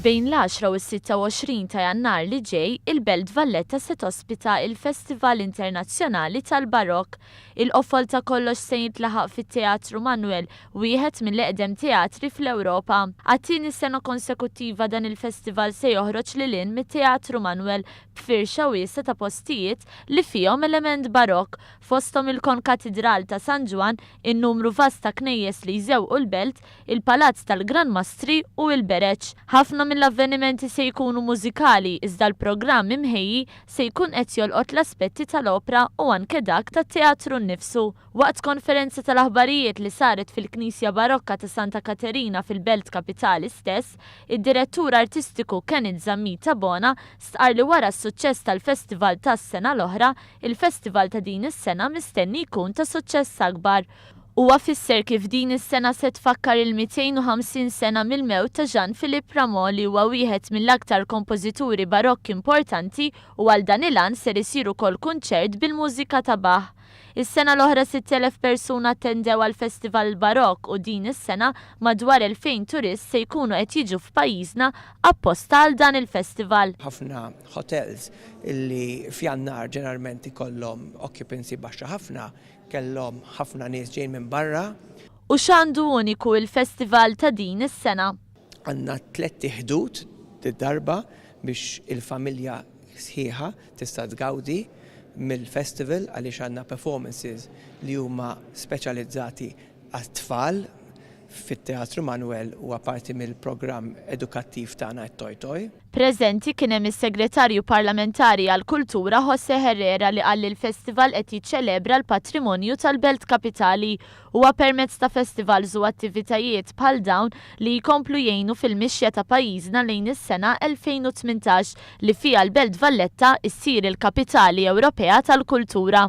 Bejn l-għaxra u s-26 ta' Jannar li ġej, il-Belt Valletta se tospita il-Festival Internazzjonali tal-Barokk. Il-qofol ta' kollox se jintlaħaq fit-Teatru Manoel, wieħed mill-eqdem teatri fl-Ewropa. Għat-tieni sena konsekuttiva dan il-festival se joħroġ lil hinn mit-Teatru Manoel b'firxa wiesgħa ta' postijiet li fihom element Barokk, fosthom il-Konkatidral ta' San Ġwann, in-numru vast ta' knejjes li jżewqu l-belt, il-Palazz tal-Gran Mastri u l-Bereġ. Ħafna mill-avvenimenti se jkunu mużikali iżda l-programm imħejji se jkun qed jolqot l-aspetti tal-opra u anke dak tat-teatru nnifsu. Waqt konferenza tal-aħbarijiet li saret fil-Knisja Barokka ta' Santa Katerina fil-belt kapitali stess, id-Direttur Artistiku Kenneth Zammit Tabona stqarr li wara s-suċċess tal-festival tas-sena l-oħra, il-festival ta' din is-sena mistenni jkun ta' suċċess akbar. Huwa fisser kif din is-sena se tfakkar il-250 sena mill-mewt ta' Jean-Philippe Rameau li huwa wieħed mill-aktar kompożituri Barokki importanti u għal dan il-għan ser isir ukoll kunċert bil-mużika ta' Bach. Is-sena l-oħra 6,000 persuna attendew għall-Festival Barokk u din is-sena madwar 2,000 turist se jkunu qed jiġu f'pajjiżna apposta għal dan il-festival. Ħafna hotels li f'Jannar ġeneralment ikollhom occupancy baxxa ħafna kellhom ħafna nies ġejjin minn barra. U x'għandu uniku il-festival ta' din is-sena? Għandna tlett iħdud darba biex il-familja sħiħa tista' tgawdi mill-festival għaliex għandna performances li huma speċjalizzati għat-tfal fit-Teatru Manoel huwa parti mill-programm edukattiv tagħna t-Toy Toy. Preżenti kien hemm is-Segretarju Parlamentari għall-Kultura José Herrera li qal li l-festival qed jiċċelebra l-patrimonju tal-Belt Kapitali. Huwa permezz ta' festivals u attivitajiet bħal dawn li jkomplu jgħinu fil-mixja ta' pajjiżna lejn is-sena 2018 li fiha l-Belt Valletta issir il-Kapitali Ewropea tal-Kultura.